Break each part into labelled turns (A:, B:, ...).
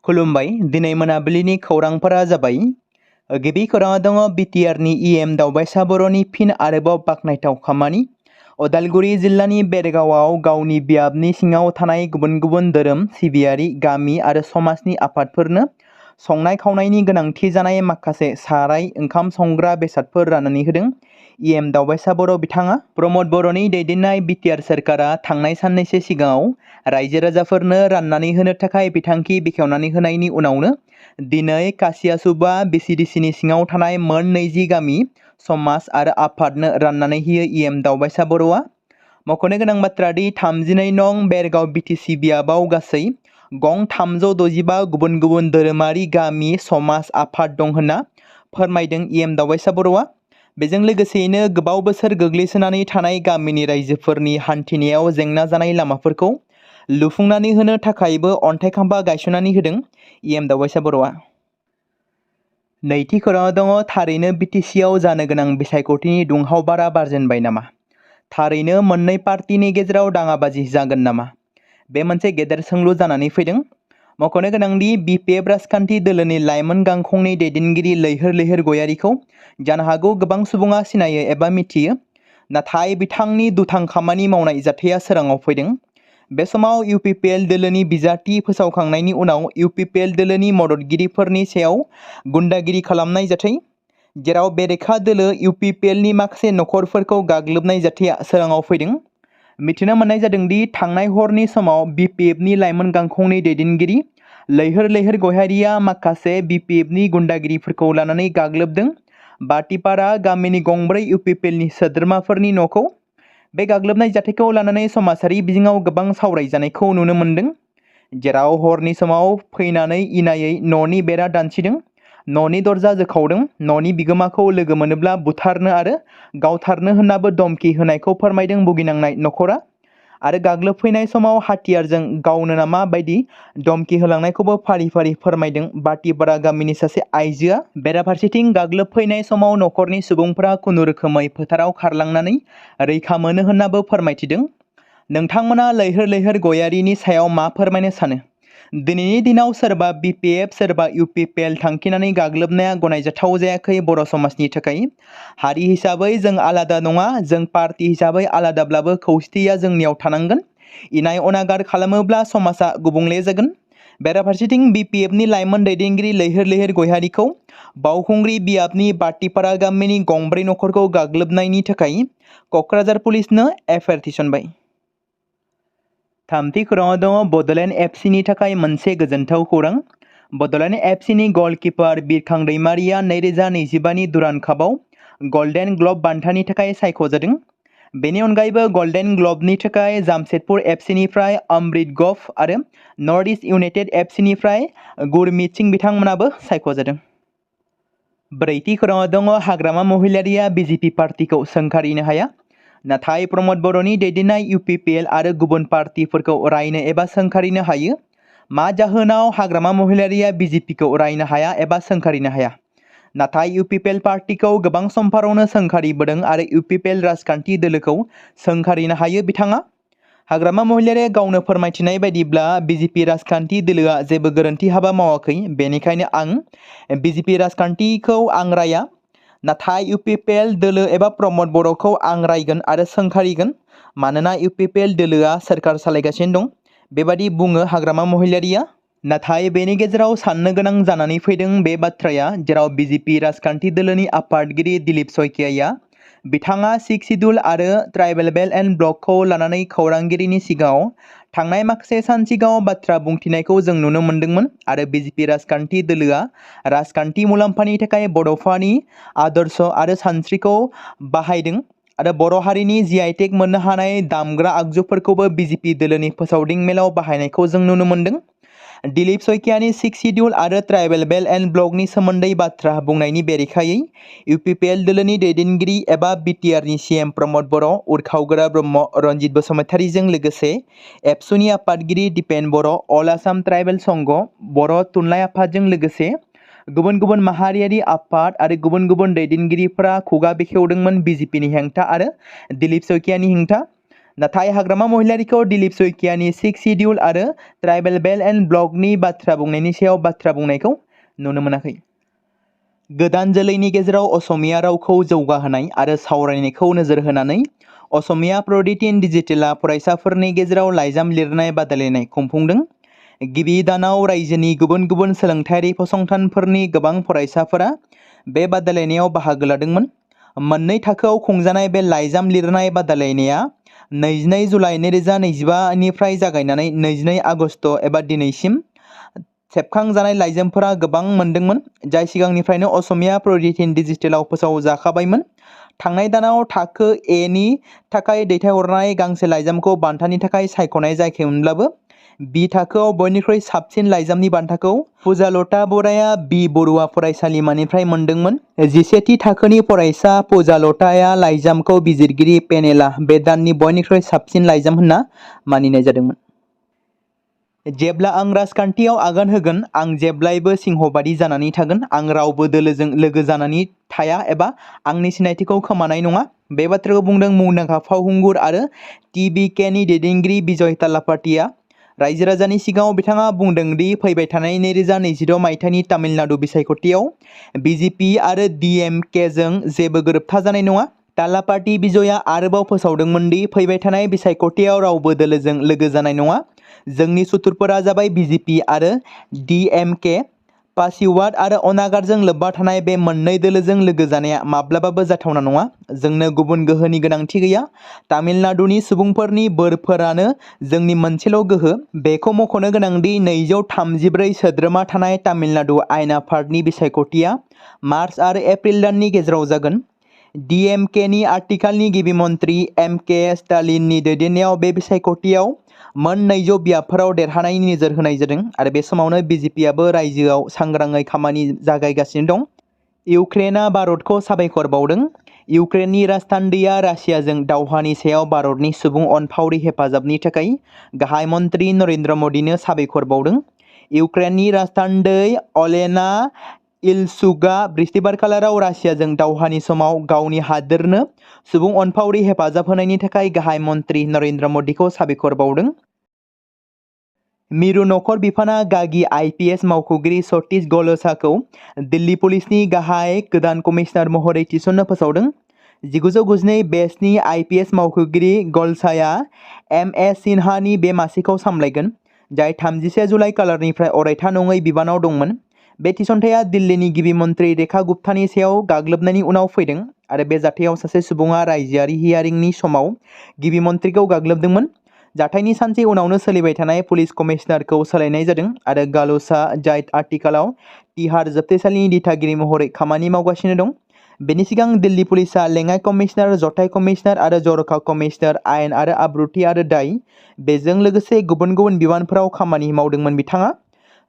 A: खुलुमबाय दिनै मोनाबिलिनि खौरांफोरा जाबाय गिबि खौराङा दङ बिटिआरनि इएम दावबायसा बर'नि फिन आरोबाव बाखनायथाव खामानि उदालगुरि जिल्लानि बेरगावआव गावनि बियाबनि सिङाव थानाय गुबुन गुबुन धोरोम सिबियारि गामि आरो समाजनि आफादफोरनो संनाय खावनायनि गोनांथि जानाय माखासे साराय ओंखाम संग्रा बेसादफोर राननानै होदों। इएम दावबायसा बर' बिथाङा प्रमद बर'नि दैदेननाय बिटिआर सोरखारा थांनाय साननैसो सिगाङाव रायजो राजाफोरनो राननानै होनो थाखाय बिथांखि बेखेवनानै होनायनि उनावनो दिनै कासियासुबा बिसिडिसिनि सिङाव थानाय मोन 20 गामि समाज आरो आफादनो राननानै होयो इएम दावबायसा बर'आ। मख'नो गोनां बाथ्रा दि 32 नं बेरगाव बिटिसि बियाबाव गासै गं 365 गुबुन गुबुन धोरोमारि गामि समाज आफाद दं होनना फोरमायदों इएम दावबायसा बर'आ। बेजों लोगोसेयैनो गोबाव बोसोर गोग्लैसोनानै थानाय गामिनि रायजोफोरनि हान्थिनायाव जेंना जानाय लामाफोरखौ लुफुंनानै होनो थाखायबो अन्थाइ खाम्फा गायसननानै होदों इएम दावबायसा बर'आ। नैथि खौराङाव दङ थारैनो बिटिसिआव जानो गोनां बिसायख'थिनि दुंहाव बारा बारजेनबाय नामा? थारैनो मोननै पार्टिनि गेजेराव दाङाबाजि जागोन नामा? बे मोनसे गेदेर सोंलु जानानै फैदों। मख'नो गोनांदि बिपिएफ राजखान्थि दोलोनि लाइमोन गांखंनि दैदेनगिरि लैहोर लैहोर गयारिखौ जानो हागौ गोबां सुबुङा सिनायो एबा मिथियो, नाथाय बिथांनि दुथां खामानि मावनाय जाथाया सोराङाव फैदों। बे समाव इउपिपिएल दोलोनि बिजाथि फोसावखांनायनि उनाव इउपिपिएल दोलोनि मददगिरिफोरनि सायाव गुन्डागिरि खालामनाय जाथाय, जेराव बेरेखा दोलो इउपिपिएलनि माखासे नखरफोरखौ गाग्लोबनाय जाथाया सोराङाव फैदों। मिथिनो मोननाय जादों दि थांनाय हरनि समाव बिपिएफनि लाइमोन गांखंनि दैदेनगिरि लैहोर लैहोर गयारिया माखासे बिपिएफनि गुन्डागिरिफोरखौ लानानै गाग्लोबदों बाटिपारा गामिनि गंब्रै इउपिपिएलनि सोद्रोमाफोरनि न'खौ। बे गाग्लोबनाय जाथायखौ लानानै समाजारि बिजोङाव गोबां सावरायजानायखौ नुनो मोन्दों, जेराव हरनि समाव फैनानै इनायै न'नि बेरा दानसिदों, न'नि दरजा जोखावदों, न'नि बिगोमाखौ लोगो मोनोब्ला बुथारनो आरो गावथारनो होननाबो धमकी होनायखौ फोरमायदों भुगिनांनाय नखरा। आरो गाग्लोबफैनाय समाव हाथियारजों गावनो नामा बायदि धमकी होलांनायखौबो फारि फारि फोरमायदों बाटिपारा गामिनि सासे आइजोआ। बेराफारसेथिं गाग्लोबफैनाय समाव नखरनि सुबुंफोरा खुनुरोखोमै फोथाराव खारलांनानै रैखा मोनो होननाबो फोरमायथिदों। नोंथांमोना लैहोर लैहोर गयारिनि सायाव मा फोरमायनो सानो? दिनैनि दिनाव सोरबा बिपिएफ सोरबा इउपिपिएल थांखिनानै गाग्लोबनाया गनायजाथाव जायाखै बर' समाजनि थाखाय। हारि हिसाबै जों आलादा नङा, जों पार्टी हिसाबै आलादाब्लाबो खौसेथिया जोंनियाव थानांगोन। इनाय अनागार खालामोब्ला समाजा गुबुंले जागोन। बेराफारसेथिं बिपिएफनि लाइमोन दैदेनगिरि लैहोर लैहोर गयारिखौ बावखुंग्रि बियाबनि बाटिपारा गामिनि गंब्रै नखरखौ गाग्लोबनायनि थाखाय क'क्राझार पुलिसनो एफआइआर थिसनबाय। थामथि खौराङाव दङ बड'लेण्ड एफसिनि थाखाय मोनसे गोजोनथाव खौरां। बड'लेण्ड एफसिनि गलकिपार बिरखां दैमारिया 2025नि दुरान्ड कापआव गल्डेन ग्ल'ब बान्थानि थाखाय सायख'जादों। बेनि अनगायैबो गल्डेन ग्ल'बनि थाखाय जामशेदपुर एफसिनिफ्राय अमृत गफ आरो नर्थ इस्ट इउनाइटेड एफसिनिफ्राय गुरमीत सिंह बिथांमोनाबो सायख'जादों। ब्रैथि खौराङाव दङ हाग्रामा महिलारिया बिजेपि पार्टिखौ सोंखारिनो हाया, नाथाय प्रमद बर'नि दैदेननाय इउपिपिएल आरो गुबुन पार्टिफोरखौ रायनो एबा सोंखारिनो हायो। मा जाहोनाव हाग्रामा महिलारिया बिजेपिखौ रायनो हाया एबा सोंखारिनो हाया? नाथाय इउपिपिएल पार्टिखौ गोबां समफोरावनो सोंखारिबोदों आरो इउपिपिएल राजखान्थि दोलोखौ सोंखारिनो हायो बिथाङा। हाग्रामा महिलारिया गावनो फोरमायथिनाय बायदिब्ला बिजेपि राजखान्थि दोलोआ जेबो गोरोन्थि हाबा मावाखै, बेनिखायनो आं बिजेपि राजखान्थिखौ आं राया, नाथाय इउपिपिएल दोलो एबा प्रमद बर'खौ आं रायगोन आरो सोंखारिगोन, मानोना इउपिपिएल दोलोआ सोरखार सालायगासिनो दं, बेबादि बुङो हाग्रामा महिलारिया। नाथाय बेनि गेजेराव साननो गोनां जानानै फैदों बे बाथ्राया, जेराव बिजेपि राजखान्थि दोलोनि आफादगिरि दिलीप सयकियाया बिथाङा 6 सिड्युल आरो ट्राइबेल बेल्ट एन्ड ब्लकखौ लानानै खौरांगिरिनि सिगाङाव थांनाय माखासे सान सिगाङाव बाथ्रा बुंथिनायखौ जों नुनो मोन्दोंमोन आरो बिजेपि राजखान्थि दोलोआ राजखान्थि मुलाम्फानि थाखाय बड'फानि आदर्श आरो सानस्रिखौ बाहायदों आरो बर' हारिनि GI टेग मोननो हानाय दामग्रा आगजुफोरखौबो बिजेपि दोलोनि फोसावदिं मेलाव बाहायनायखौ जों नुनो मोन्दों। दिलीप सयकियानि 6 सिड्युल आरो ट्राइबेल बेल्ट एन्ड ब्लकनि सोमोन्दै बाथ्रा बुंनायनि बेरेखायै इउपिपिएल दोलोनि दैदेनगिरि एबा बिटिआरनि CM प्रमद बर', उरखावगोरा ब्रह्म रनजित बसुमतारीजों लोगोसे एबसुनि आफादगिरि दिपेन बर', अल आसाम ट्राइबेल संघ, बर' थुनलाइ आफादजों लोगोसे गुबुन गुबुन माहारियारि आफाद आरो गुबुन गुबुन दैदेनगिरिफोरा खुगा बेखेवदोंमोन बिजेपिनि हेंथा आरो दिलीप सयकियानि हेंथा। नाथाय हाग्रामा महिलारिखौ दिलीप सैकियानि 6 शिड्यूल आरो ट्राइबेल बेल्ट एन्ड ब्लकनि बाथ्रा बुंनायनि सायाव बाथ्रा बुंनायखौ नुनो मोनाखै। गोदान जोलैनि गेजेराव असमिया रावखौ जौगाहोनाय आरो सावरायनायखौ नोजोर होनानै असमिया प्र'डिटिन डिजिटेलआ फरायसाफोरनि गेजेराव लाइजाम लिरनाय बादायलायनाय खुंफुंदों। गिबि दानाव रायजोनि गुबुन गुबुन सोलोंथायारि फसंथानफोरनि गोबां फरायसाफोरा बे बादायलायनायाव बाहागो लादोंमोन। मोननै थाखोआव खुंजानाय बे लाइजाम लिरनाय बादायलायनाया 22 जुलाइ 2025 निफ्राय जागायनानै 22 आगस्ट एबा दिनैसिम सेबखांजानाय लाइजामफोरा गोबां मोनदोंमोन, जाय सिगांनिफ्रायनो असमिया प्र'डिटिन डिजिटेलाव फोसावजाखाबायमोन। थांनाय दानाव थाखो ए नि थाखाय दैथायहरनाय गांसे लाइजामखौ बान्थानि थाखाय सायख'नाय जायाखैमोनब्लाबो बि थाखोआव बयनिख्रुइ साबसिन लाइजामनि बान्थाखौ पुजालता बराया बि बरुवा फरायसालिमानिफ्राय मोनदोंमोन। 11थि थाखोनि फरायसा पुजालताया लाइजामखौ बिजिरगिरि पेनेलआ बे दाननि बयनिख्रुइ साबसिन लाइजाम होनना मानिनाय जादोंमोन। जेब्ला आं राजखान्थियाव आगान होगोन, आं जेब्लाबो सिंहबादि जानानै थागोन। आं रावबो दोलोजों लोगो जानानै थाया एबा आंनि सिनायथिखौ खोमानाय नङा। बे बाथ्राखौ बुंदों मुंदांखा फावखुंगुर आरो टिबिकेनि दैदेनगिरि बिजय तालापातिया। रायजो राजानि सिगाङाव बिथाङा बुंदों दि फैबाय थानाय 2026 मायथाइनि तामिलनाडु बिसायख'थियाव बिजेपि आरो डिएमकेजों जेबो गोरोबथा जानाय नङा। तालापाति बिजयआ आरोबाव फोसावदोंमोन दि फैबाय थानाय बिसायख'थियाव रावबो दोलोजों लोगो जानाय नङा। जोंनि सुथुरफोरा जाबाय बिजेपि आरो डिएमके। पासिवाद आरो अनागारजों लोब्बा थानाय बे मोननै दोलोजों लोगो जानाया माब्लाबाबो जाथावना नङा। जोंनो गुबुन गोहोनि गोनांथि गैया। तामिलनाडुनि सुबुंफोरनि बोरफोरानो जोंनि मोनसेल' गोहो। बेखौ मख'नो गोनां दि 234 सोद्रोमा थानाय तामिलनाडु आयेन आफादनि बिसायख'थिया मार्च आरो एप्रिल दाननि गेजेराव जागोन। डिएमकेनि आथिखालनि गिबि मन्थ्रि एम.के. स्टालिननि दैदेननायाव बे बिसायख'थियाव मोन 200 बियाबफोराव देरहानायनि नोजोर होनाय जादों आरो बे समावनो बिजेपिआबो रायजोआव सांग्राङै खामानि जागायगासिनो दं। इउक्रेनआ भारतखौ साबायखर बावदों। इउक्रेननि राजथान्दैआ रासियाजों दावहानि सायाव भारतनि सुबुं अनफावरि हेफाजाबनि थाखाय गाहाय मन्थ्रि नरेन्द्र मदिनो साबायखर बावदों। इउक्रेननि राजथान्दै अलेना इलसुकआ बृहस्पतिबार खालाराव रासियाजों दावहानि समाव गावनि हादोरनो सुबुं अनफावरि हेफाजाब होनायनि थाखाय गाहाय मन्थ्रि नरेन्द्र मदिखौ साबायखर बावदों। मिरु नखर बिफाना गागि आइपिएस मावख'गिरि सतीश गलसाखौ दिल्ली पुलिसनि गाहाय गोदान कमिशनार महरै थिसननो फोसावदों। 1992 बेचनि आइपिएस मावख'गिरि गलसाया एम.एस. सिन्हानि बे मासिखौ सामलायगोन, जाय 31 जुलाइ खालारनिफ्राय अरायथा नङै बिबानाव दंमोन। बे थिसनथाया दिल्लीनि गिबि मन्थ्रि रेखा गुप्तानि सायाव गाग्लोबनायनि उनाव फैदों आरो बे जाथायाव सासे सुबुङा रायजोआरि हियारिंनि समाव गिबि मन्थ्रिखौ गाग्लोबदोंमोन। जाथायनि सानसे उनावनो सोलिबाय थानाय पुलिस कमिशनारखौ सोलायनाय जादों आरो गलसा, जाय आथिखालाव तिहार जोबथेसालिनि दिथागिरि महरै खामानि मावगासिनो दं। बेनि सिगां दिल्ली पुलिसआ लेङाइ कमिशनार, जथाय कमिशनार आरो जर'खा कमिशनार, आयेन आरो आब्रुथि आरो दाय, बेजों लोगोसे गुबुन गुबुन बिबानफोराव खामानि मावदोंमोन।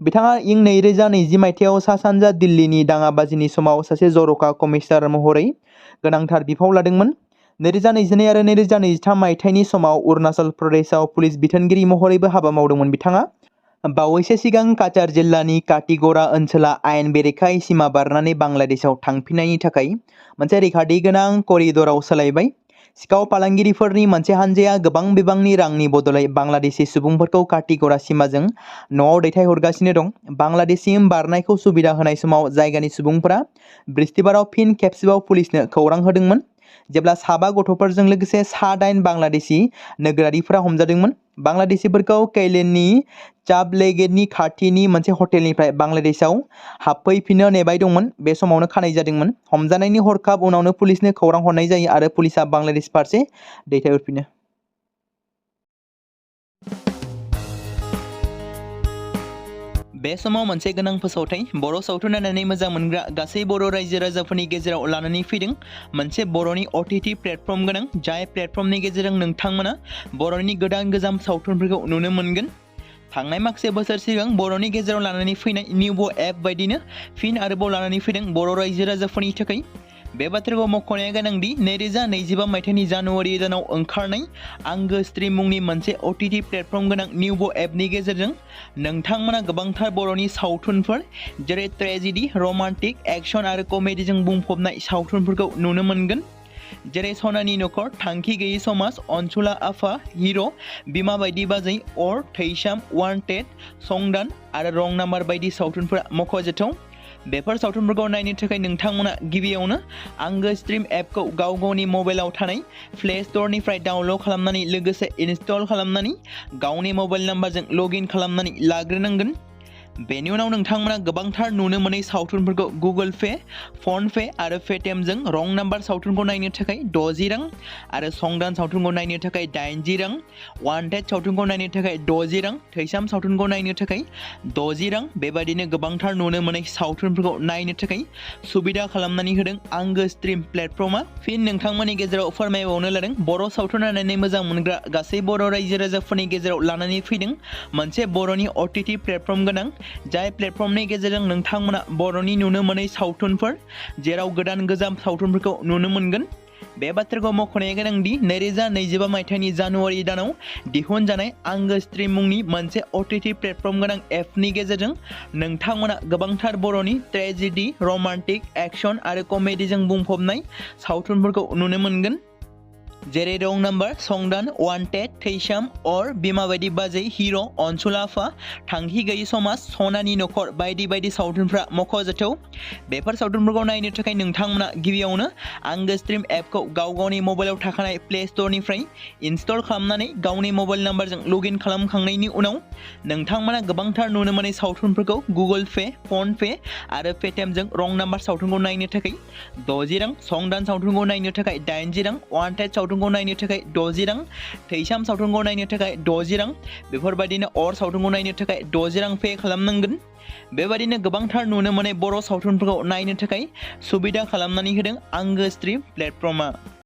A: बिथाङा इं 2020 मायथाइयाव सा-सानजा दिल्लीनि दाङाबाजिनि समाव सासे जर'खा कमिशनार महरै गोनांथार बिफाव लादोंमोन। 2022 आरो 2023 मायथाइनि समाव अरुणाचल प्रदेशआव पुलिस बिथोनगिरि महरैबो हाबा मावदोंमोन। बिथाङा बावैसो सिगां काचार जिल्लानि काटिगड़ा ओनसोला आयेन बेरेखायै सिमा बारनानै बांलादेशआव थांफिननायनि थाखाय मोनसे रैखाथि गोनां करिडराव सोलायबाय। सिखाव फालांगिरिफोरनि मोनसे हानजाया गोबां बिबांनि रांनि बदलै बांलादेशी सुबुंफोरखौ काटिगड़ा सिमाजों न'आव दैथायहरगासिनो दं। बांलादेशसिम बारनायखौ सुबिदा होनाय समाव जायगानि सुबुंफोरा बृहस्पतिबाराव फिन खेबसेबाव पुलिसनो खौरां होदोंमोन, जेब्ला 7 गथ'फोरजों लोगोसे 8 बांलादेशी नोगोरारिफोरा हमजादोंमोन। बांलादेशीफोरखौ कैलेननि चापलेगेटनि खाथिनि मोनसे हटेलनिफ्राय बांलादेशआव हाबफैफिननो नेबाय दंमोन। बे समावनो खानाय जादोंमोन। हमजानायनि हरखाब उनावनो पुलिसनो खौरां हरनाय जायो आरो पुलिसआ बांलादेश फारसे दैथायहरफिनो। बे समाव मोनसे गोनां फोसावथाय बर' सावथुन नायनानै मोजां मोनग्रा गासै बर' रायजो राजाफोरनि गेजेराव लानानै फैदों मोनसे बर'नि OTT प्लेटफर्म गोनां, जाय प्लेटफर्मनि गेजेरजों नोंथांमोना बर'नि गोदान गोजाम सावथुनफोरखौ नुनो मोनगोन। थांनाय माखासे बोसोर सिगां बर'नि गेजेराव लानानै फैनाय निउबो एप बायदिनो फिन आरोबाव लानानै फैदों बर' रायजो राजाफोरनि थाखाय। बे बाथ्राखौ मख'नाया गोनांदि 2025 मायथाइनि जानुवारि दानाव ओंखारनाय आंगो स्ट्रिम मुंनि मोनसे OTT प्लेटफर्म गोनां निउबो एपनि गेजेरजों नोंथांमोना गोबांथार बर'नि सावथुनफोर जेरै ट्रेजेडि, रमान्टिक, एक्सन आरो कमेडिजों बुंफबनाय सावथुनफोरखौ नुनो मोनगोन। जेरै सनानि नखर, थांखि गैयै समाज, अनसुला आफा, हिर', बिमा बायदि बाजै, अर, थैसाम, वान्टेड, संदान आरो रं नाम्बार बायदि सावथुनफोरा मख'जाथाव। बेफोर सावथुनफोरखौ नायनो थाखाय नोंथांमोना गिबियावनो आंगो स्ट्रिम एपखौ गावनि मबाइलाव थानाय प्ले स्ट'रनिफ्राय डाउनल'ड खालामनानै लोगोसे इनस्टल खालामनानै गावनि मबाइल नाम्बारजों लगइन खालामनानै लाग्रोनांगोन। बेनि उनाव नोंथांमोना गोबांथार नुनो मोनै सावथुनफोरखौ गुगोल पे, फन पे आरो पेटिएमजों रं नाम्बार सावथुनखौ नायनो थाखाय 60 रां आरो संदान सावथुनखौ नायनो थाखाय 80 रां, वान्टेड सावथुनखौ नायनो थाखाय 60 रां, थैसाम सावथुनखौ नायनो थाखाय 60 रां बेबायदिनो गोबांथार नुनो मोनै सावथुनफोरखौ नायनो थाखाय सुबिदा खालामनानै होदों आंगो स्ट्रिम प्लेटफर्मा। फिन नोंथांमोननि गेजेराव फोरमायबावनो लादों बर' सावथुन नायनानै मोजां मोनग्रा गासै बर' रायजो राजाफोरनि गेजेराव लानानै फैदों मोनसे बर'नि OTT प्लेटफर्म गोनां, जाय प्लेटफर्मनि गेजेरजों नोंथांमोना बर'नि नुनो मोनै सावथुनफोर जेराव गोदान गोजाम सावथुनफोरखौ नुनो मोनगोन। बे बाथ्राखौ मख'नाया गोनांदि 2025 मायथाइनि जानुवारि दानाव दिहुनजानाय आंगो स्ट्रिम मुंनि मोनसे OTT प्लेटफर्म गोनां एपनि गेजेरजों नोंथांमोना गोबांथार बर'नि ट्रेजेडि, रमान्टिक, एक्सन आरो कमेडिजों बुंफबनाय सावथुनफोरखौ नुनो मोनगोन। जेरै रं नाम्बार, संदान, वान्टेड, थैसाम, अर, बिमा बायदि बाजै, हिर', अनसुला आफा, थांखि गैयै समाज, सनानि नखर बायदि बायदि सावथुनफ्रा मख'जाथाव। बेफोर सावथुनफोरखौ नायनो थाखाय नोंथांमोना गिबियावनो आंगो स्ट्रिम एपखौ गावनि मबाइलाव थाखानाय प्ले स्ट'रनिफ्राय इनस्टल खालामनानै गावनि मबाइल नाम्बारजों लगइन खालामखांनायनि उनाव नोंथांमोना गोबांथार नुनो मोनै सावथुनफोरखौ गुगोल पे, फन पे आरो पेटिएमजों रं नाम्बार सावथुनखौ नायनो थाखाय 60 रां, संदान सावथुनखौ नायनो थाखाय 80 रां, वान्टेड सावथुनखौ नायनो थाखाय 60 रां, थैसाम सावथुनखौ नायनो थाखाय 60 रां बेफोरबायदिनो अर सावथुनखौ नायनो थाखाय 60 रां पे खालामनांगोन। बेबायदिनो गोबांथार नुनो मोनै बर' सावथुनफोरखौ नायनो थाखाय सुबिदा खालामनानै होदों आंगो स्ट्रिम प्लेटफर्मा।